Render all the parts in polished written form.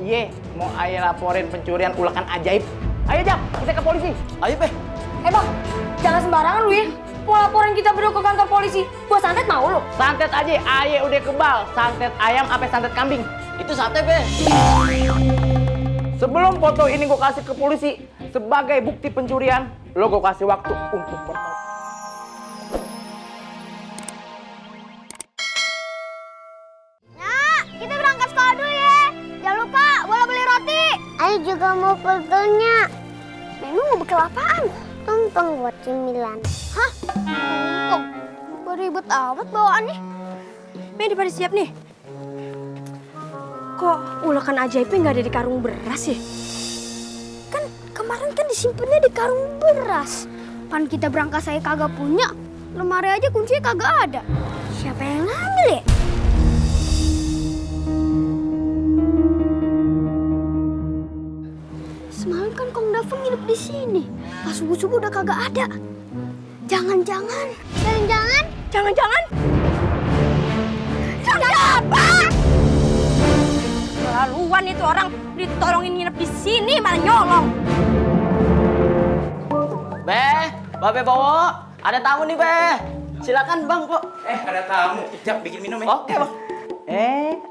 Iya, mau ayah laporin pencurian ulekan ajaib. Ayo Jam, kita ke polisi. Ayo, Pe. Bang, jangan sembarangan lu ya. Mau laporin kita berdua ke kantor polisi. Gua santet mau lu. Santet aja, ayah udah kebal. Santet ayam apa santet kambing? Itu sate, Pe. Sebelum foto ini gue kasih ke polisi sebagai bukti pencurian, lo gue kasih waktu untuk bertobat. Nak, kita berangkat sekolah dulu ya. Jangan lupa bola beli roti. Ayo juga mau pegelnya. Memang mau bekal apaan? Tumpeng buat cemilan. Hah? Tumpeng? Ribet amat bawaannya. Ini pada siap nih. Kok ulekan ajaibnya nggak ada di karung beras ya? Kan kemarin kan disimpannya di karung beras. Pan kita berangkat saya kagak punya. Lemari aja kuncinya kagak ada. Siapa yang ngambil ya? Semalam kan Kong Dava nginep di sini. Pas subuh-subuh udah kagak ada. Jangan-jangan. Jangan-jangan. Jangan-jangan Siapa? keterlaluan itu orang ditolongin nginep di sini malah nyolong. Babe Bowo, ada tamu nih, Be. Silakan, Bang, kok. Ada tamu. Jap, bikin minum ya. Oke, Bang.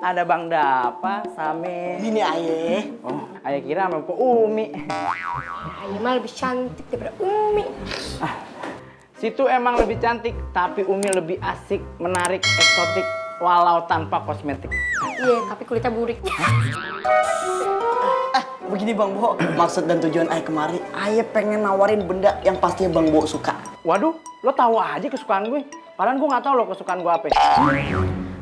Ada Bang Dapa, Same. Ini Aye. Oh, ayah kira sama Po Umi. Ayo mah lebih cantik daripada Umi. Situ emang lebih cantik, tapi Umi lebih asik, menarik, eksotik, walau tanpa kosmetik. Iya, tapi kulitnya burik. Begini, Bang Bo. Maksud dan tujuan Aye kemari, Aye pengen nawarin benda yang pastinya Bang Bo suka. Waduh, lo tahu aja kesukaan gue. Padahal gue nggak tahu lo kesukaan gue apa.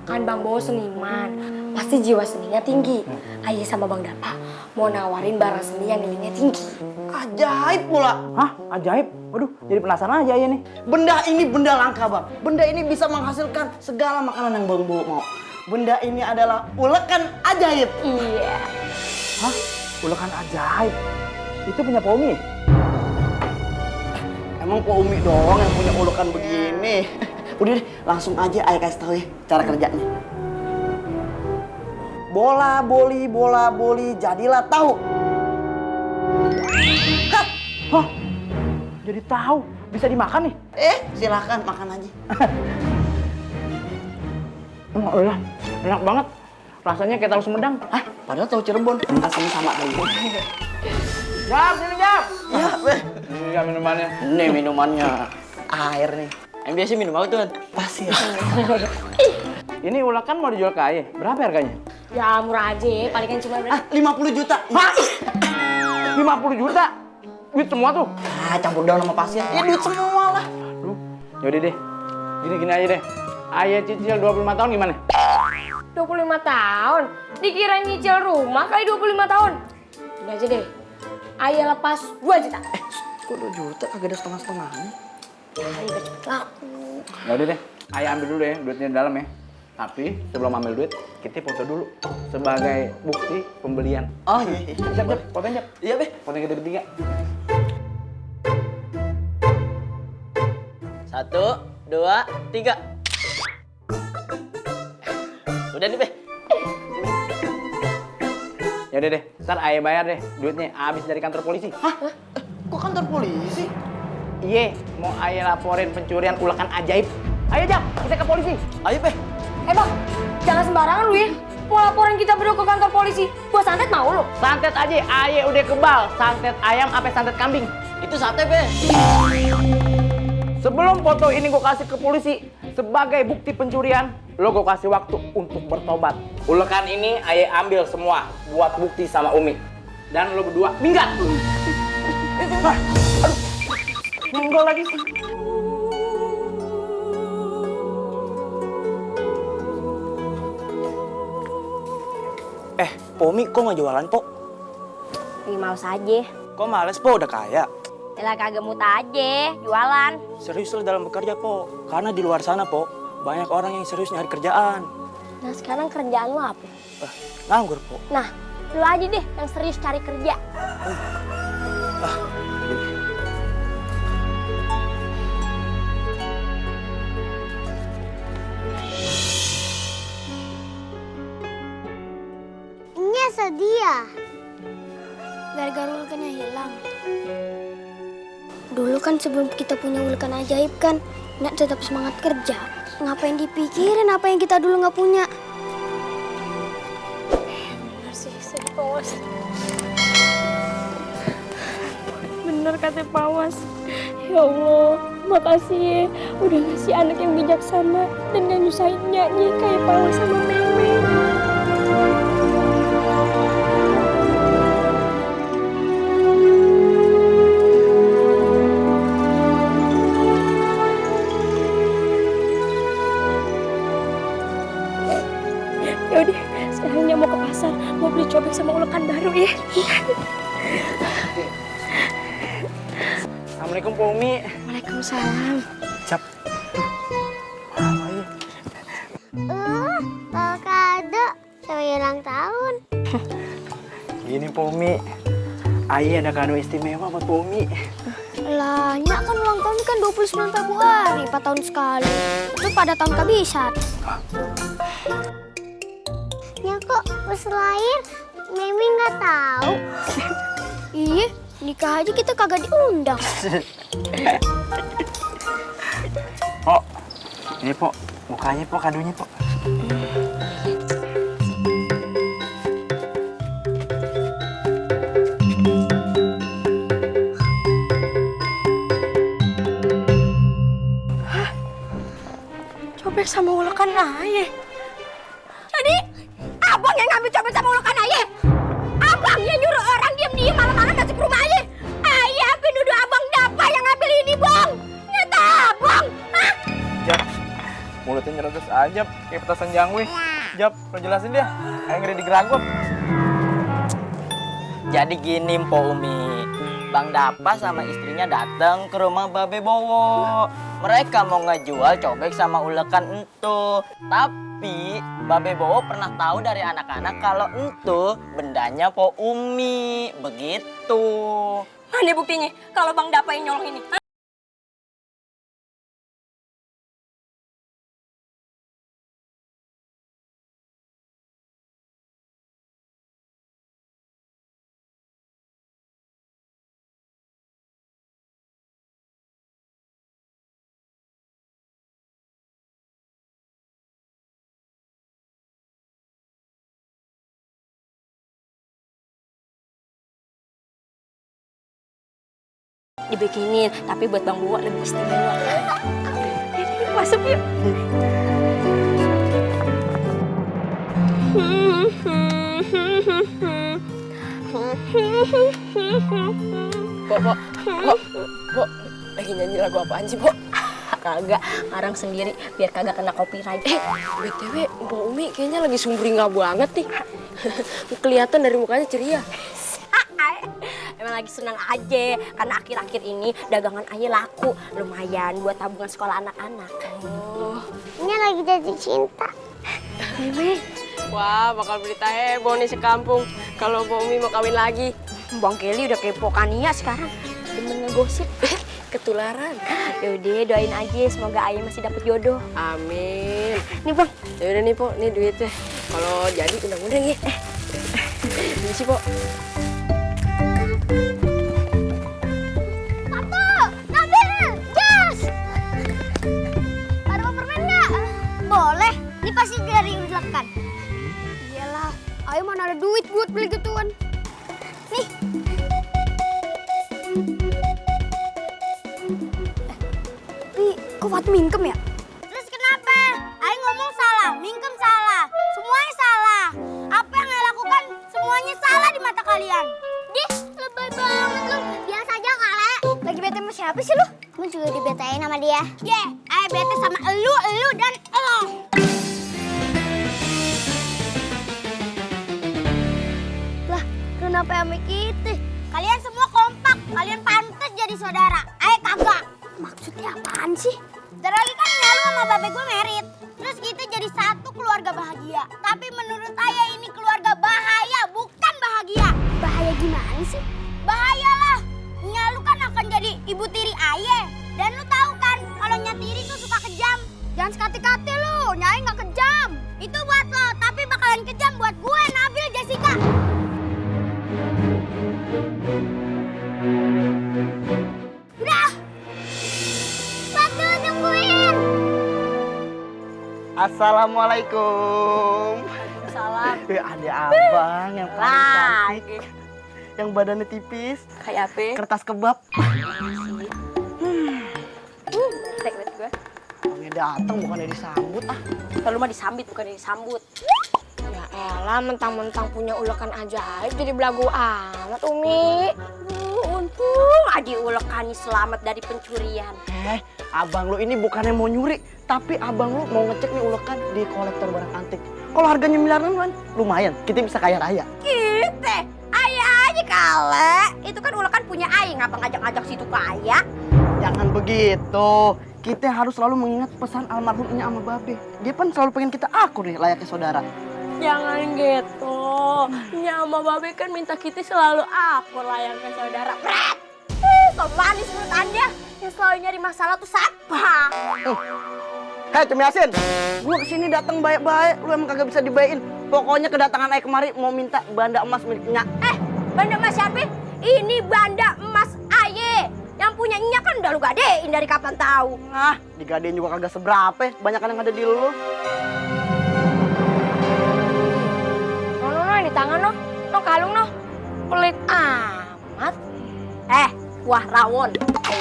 Kan Bang Bo seniman, pasti jiwa seninya tinggi. Ayo sama Bang Dapa mau nawarin barang seni yang nilainya tinggi. Ajaib pula. Hah? Ajaib? Waduh, jadi penasaran aja ya nih. Benda ini benda langka, Bang. Benda ini bisa menghasilkan segala makanan yang Bang Bo mau. Benda ini adalah ulekan ajaib. Iya. Hah? Ulekan ajaib? Itu punya Po Umi? Emang Po Umi doang yang punya ulekan begini? Udah deh, langsung aja Aye kasih tahu ya cara kerjanya. Bola boli, jadilah tahu. Hah? Hah? Jadi tahu? Bisa dimakan nih? Silakan makan aja. Enak banget. Rasanya kayak tahu Sumedang. Hah? Padahal tahu Cirebon. Asalnya sama kali. Jam, sini Jam. Iya, Be. Ini Jam minumannya. Ini minumannya. Air nih. Yang biasa minum apa tuh? Pasir. Ini ulekan mau dijual ke Ayah. Berapa harganya? Ya murah aja, palingan cuma berapa? 50 juta. Hah? 50 juta? Duit semua tuh? Campur daun sama pasir. Ya duit semua lah. Aduh, yaudah deh. Gini aja deh. Ayah cicil 25 tahun gimana? 25 tahun? Dikira nyicil rumah kali 25 tahun? Ini aja deh, Ayah lepas 2 juta. Kok 2 juta? Kagak ada setengah-setengahnya. Ya, udah cepet laku. Yaudah deh. Ayah ambil dulu ya duitnya di dalam ya. Tapi sebelum ambil duit, kita foto dulu sebagai bukti pembelian. Oh iya. Jap, fotoin Jap. Iya, Be. Fotoin kita bertiga. 1, 2, 3. Udah nih, Be. Yaudah deh, ntar Ayah bayar deh duitnya habis dari kantor polisi. Hah? Kok kantor polisi? Iya, mau Ayah laporin pencurian ulekan ajaib. Ayo Jam, kita ke polisi. Ayo, Be. Bang, jangan sembarangan lu ya. Mau laporin kita berdua ke kantor polisi. Gua santet mau lu. Santet aja, Ayah udah kebal. Santet ayam apa santet kambing? Itu sate, Be. Sebelum foto ini gue kasih ke polisi sebagai bukti pencurian, lo gue kasih waktu untuk bertobat. Ulekan ini Ayah ambil semua buat bukti sama Umi. Dan lo berdua minggat. Aduh, nyenggol lagi. Po Umi kok nggak jualan, Po? Lagi males aja. Kok males, Po? Udah kaya. Yalah kagak muta aja, jualan. Serius lo dalam bekerja, Po. Karena di luar sana, Po, banyak orang yang serius nyari kerjaan. Nah sekarang kerjaan lo apa? Nganggur, Po. Nah, lu aja deh yang serius cari kerja. sedih ya? Gara-gara ulekannya hilang. Dulu kan sebelum kita punya ulekan ajaib kan, Nek tetap semangat kerja. Ngapain dipikirin apa yang kita dulu nggak punya? Bener sih, sedih Pawas. Bener kata Pawas. Ya Allah, makasih ya. Udah ngasih anak yang bijaksana dan gak nyusahin nyanyi kayak Pawas sama Meme. Yaudah, sekarang Nya mau ke pasar, mau beli cobek sama ulekan baru ya. Assalamualaikum Pak Umi. Waalaikumsalam. Cap. Bawa kado. Sama ulang tahun. Gini Pak Umi. Ayah ada kado istimewa buat Pak Umi. Lah, Nya kan ulang tahun kan 29 Februari, 4 tahun sekali. Itu pada tahun kehabisan. Ya kok pas lahir Mimi nggak tahu. Iya, nikah aja kita kagak diundang. Pok, ini Pok, bukanya Pok, kadonya Pok. Cobek sama ulekan ayah. Tadi abang yang ngambil cobek sama ulekan ayah. Abang yang nyuruh orang diam-diam malam-malam masuk ke rumah ayah. Ayah nuduh abang Dapa yang ngambil ini, Bang. Nyata abang. Hah? Jap, mulutnya nyerocos aja kayak petasan jangwe. Jap, lo jelasin dia. Ayah ngeri digeragot. Jadi gini Mpok Umi, Bang Dapa sama istrinya datang ke rumah Babe Bowo. Mereka mau ngejual cobek sama ulekan entu. Tapi Babe Bowo pernah tahu dari anak-anak kalau entu bendanya Mpok Umi. Begitu. Mana buktinya kalau Bang Dapa yang nyolong ini? Hah? Dibikinin, tapi buat Bang Buwa lebih istimewa. Masuk yuk. Bo, lagi nyanyi lagu apaan sih, Bo? Kagak, ngarang sendiri biar kagak kena copyright. BTW, Mbak Umi kayaknya lagi sumringah banget nih. Kelihatan dari mukanya ceria. Emang lagi senang aja, karena akhir-akhir ini dagangan ayah laku. Lumayan buat tabungan sekolah anak-anak. Oh. Ini lagi jatuh cinta. Wah, bakal berita heboh nih sekampung kalau Mbak Umi mau kawin lagi. Bang Kelly udah kepo Kania sekarang. Demen ngegosip. Ketularan. Yaudah, doain aja semoga ayah masih dapet jodoh. Amin. Nih Bang. Yaudah nih, Po, nih duitnya. Kalau jadi undang-undang ya. Ini sih, Po. Boleh, ini pasti dari ulekan. Iyalah, ayo mana ada duit buat beli gituan. Nih. Tapi kok Fatih mingkem ya? Terus kenapa? Ayo ngomong salah, mingkem salah. Semuanya salah. Apa yang Ayo lakukan semuanya salah di mata kalian. Dih, lebay banget lu. Biasa aja kali. Lagi bete sama siapa sih lu? Kamu juga dibetain sama dia. Ayo bete sama elu dan elo. Lah, kenapa sama kita? Kalian semua kompak, kalian pantas jadi saudara. Ayo kagak. Maksudnya apaan sih? Ntar lagi kan Nyalu sama babe gue merit. Terus kita jadi satu keluarga bahagia. Tapi menurut Ayah ini keluarga bahaya, bukan bahagia. Bahaya gimana sih? Bahaya lah. Nyalu kan akan jadi ibu tiri Ayah. Dan lu tahu kan kalau Nyatiri tuh suka kejam. Jangan sekati-kati lu, Nyai nggak kejam. Itu buat lo, tapi bakalan kejam buat gue, Nabil, Jessica. Assalamualaikum. Salam. Ada abang yang paling cantik, yang badannya tipis, Kayak apa? kertas kebab. Tek liat gue. Abangnya datang bukannya disambut ah. Kalau mah disambit bukan disambut. Ya elah, mentang-mentang punya ulekan ajaib jadi belagu amat, Umi. Untung aja ulekannya selamat dari pencurian. Abang lu ini bukannya mau nyuri, tapi abang lu mau ngecek nih ulekan di kolektor barang antik. Kalau harganya miliaran kan, lumayan, kita bisa kaya raya. Kita, ayah aja kale. Itu kan ulekan punya ayah, ngapa ngajak-ngajak situ kaya? Jangan begitu. Kita harus selalu mengingat pesan almarhumnya sama Babe. Dia kan selalu pengen kita akur nih layaknya saudara. Jangan gitu. Nyama Babe kan minta kita selalu akur layaknya saudara. Bret! So manis menurut Anda. Yang selalu nyari masalah tuh siapa? Hei Cumi Yasin, gua kesini datang baik-baik, lu emang kagak bisa dibayain. Pokoknya kedatangan Ayah kemari mau minta banda emas miliknya. Banda emas siapa? Ini banda emas aye. Yang punya Nya kan udah lu gadein dari kapan tahu. Ah, digadein juga kagak seberapa, banyak yang ada di lu. No, di tangan no. No kalung no. Pelit amat. Wah rawon.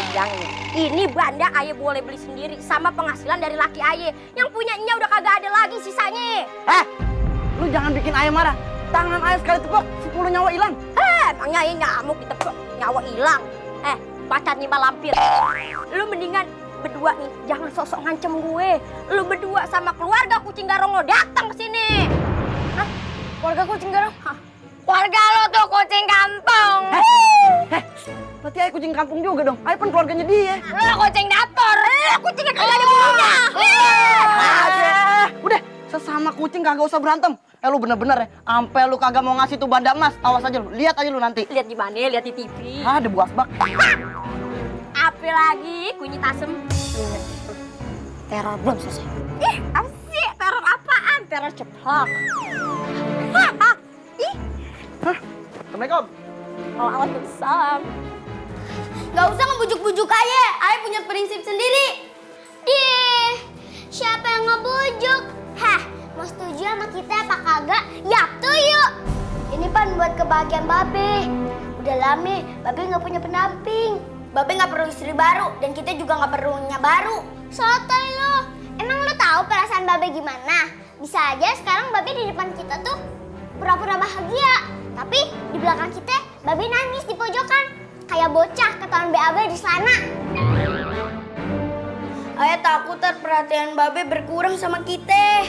Bilangnya, ini banda aye boleh beli sendiri sama penghasilan dari laki aye. Yang punya Nya udah kagak ada lagi sisanya. Lu jangan bikin Ayah marah. Tangan Ayah sekali tepuk, 10 nyawa hilang. Emangnya aye nyamuk ditepuk, nyawa hilang. Pacarnya Mbak Lampir. Lu mendingan berdua nih, jangan sosok ngancem gue. Lu berdua sama keluarga kucing garong lo datang ke sini. Keluarga kucing garong? Keluarga lo tuh kucing kampung. Berarti Ayah kucing kampung juga dong. Ayah kan keluarganya dia. Lo kucing dapur. Kucingnya kagak ada bulunya. Udah, sesama kucing kagak usah berantem. Lu bener-bener ya, sampai lu kagak mau ngasih tuh banda emas. Awas aja lu, lihat aja lu nanti. Lihat di mana? Lihat di TV. Debu asbak. Apa lagi? Kunyit asem. Teror belum selesai. Apa sih? Teror apaan? Teror ceplok. Assalamualaikum. Waalaikumsalam. Gak usah ngebujuk-bujuk aja. Ayah punya prinsip sendiri. Siapa yang ngebujuk? Mau setuju sama kita apa kagak? Ya tuh yuk. Ini pan buat kebahagiaan Babe. Udah lama Babe nggak punya pendamping. Babe nggak perlu istri baru dan kita juga nggak perlu Nya baru. Sotoy lo. Emang lo tahu perasaan Babe gimana? Bisa aja sekarang Babe di depan kita tuh pura-pura bahagia. Tapi di belakang kita Babe nangis di pojokan. Kayak bocah ketahuan BAB di sana. Ayah takut perhatian Babe berkurang sama kita.